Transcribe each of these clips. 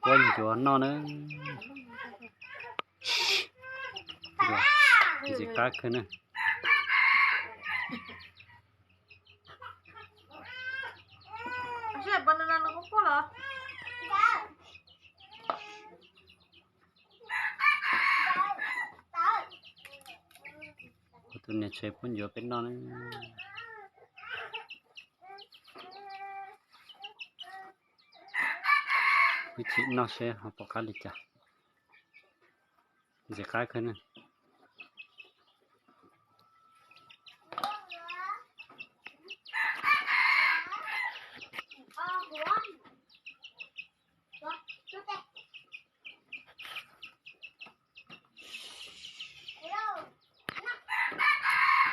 Puab ncuav noj na. Ntxim qab kawg na. Tus niam tsev puab ncuav peb noj na. Wb tsim noj seb ho pom qab li cas. Ntxim qab kawg na.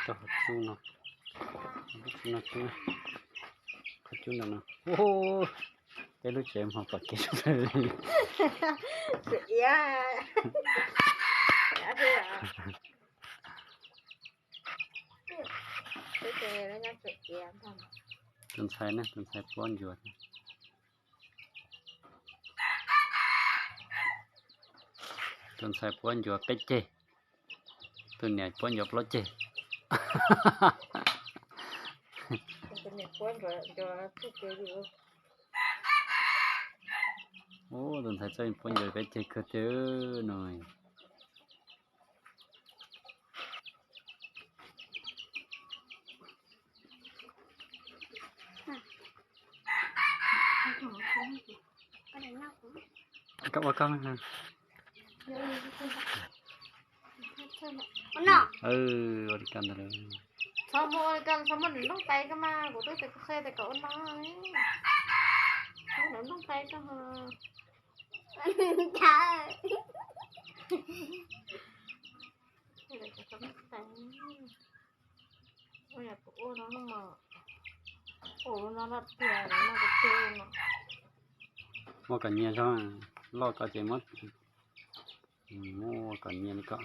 Qhov cub no, qhov cub no, qhov cub no no. Peb lub tsev hmo pom kev. Tus ntxhais na, tus ntxhais puab ncuav. Tus ntxhais puab ncuav peb ceg, tus niam puab ncuav plaub ceg. Ub, tus ntxhais txawj puab ncuav peb ceg kawg tiag no. Koj ua koj. Ua li ko ntag. Txhob muab ua li ko, txhob muab nws nplooj tais koj mas, kuv twb tias kuv qhia tias kom ua no. Muab nws nplooj tais koj. Ua no mas, ua no loj tiag, ua no tiag no. Muab kom nyias zog, loj ko ces muab, muab kom nyias li ko.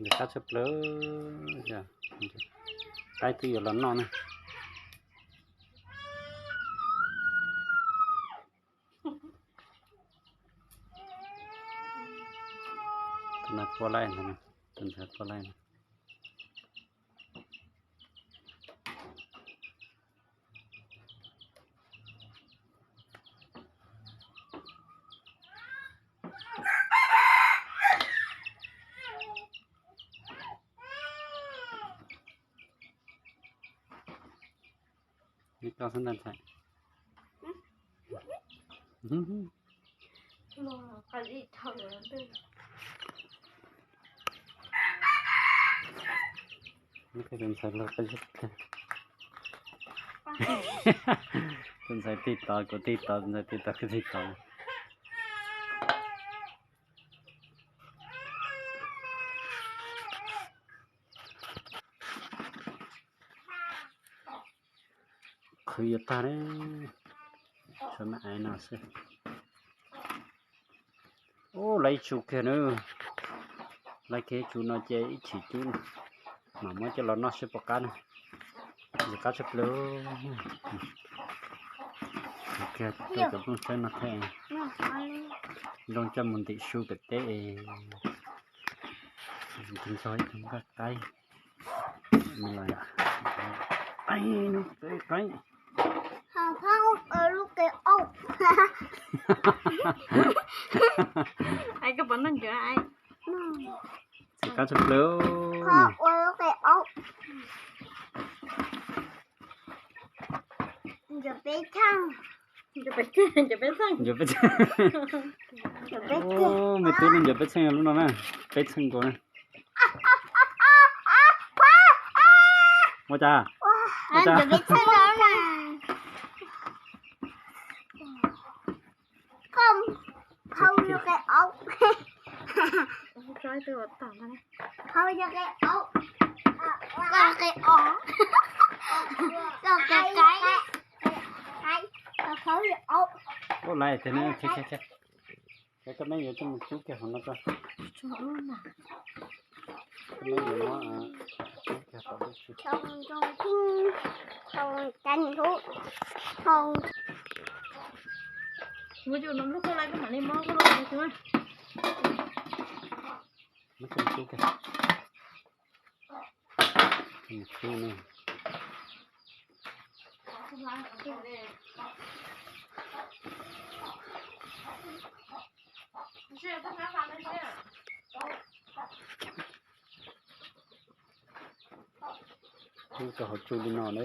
Ntxim qab tshaj plaws, qaib twb yuav los noj na. Tus no puab laij ntag, tus ntxhais puab laij ntag. Li ko xwb ntag ntxhais. Tus ntxhais los qab zib, tus ntxhais tig tod kuv tig tod, tus ntxhais tig tod kuv tig tod. Qhwv yuav tag ne, tshuav me aiv no xwb. Ub, lawv ib tsu kiag na, lawv kiag ib tsu no ces ib chim cub mam muab coj los noj seb puas qab na. Ntxim qab tshaj plaws. Kiag cov nplooj tsawb no thiab, zoo coj mus ntim su pem teb es nrog ib tug nqaij qaib. Qaib, qaib. Ntxim qab tshaj plaws. Ncuav peb txheej. Ncuav peb txheej. Ub, me tub no ncuav peb txheej lub no na. Peb txheej nkaus na. Ua cas? Ua cas? qe os, koj qe qaib. Koj laiv tias no, koj me yuav coj mus cub kiag hauv no, koj me yuav muab cub kiag hauv no. Muab coj mus cub kiag. Cub rau hauv tsuj li no na.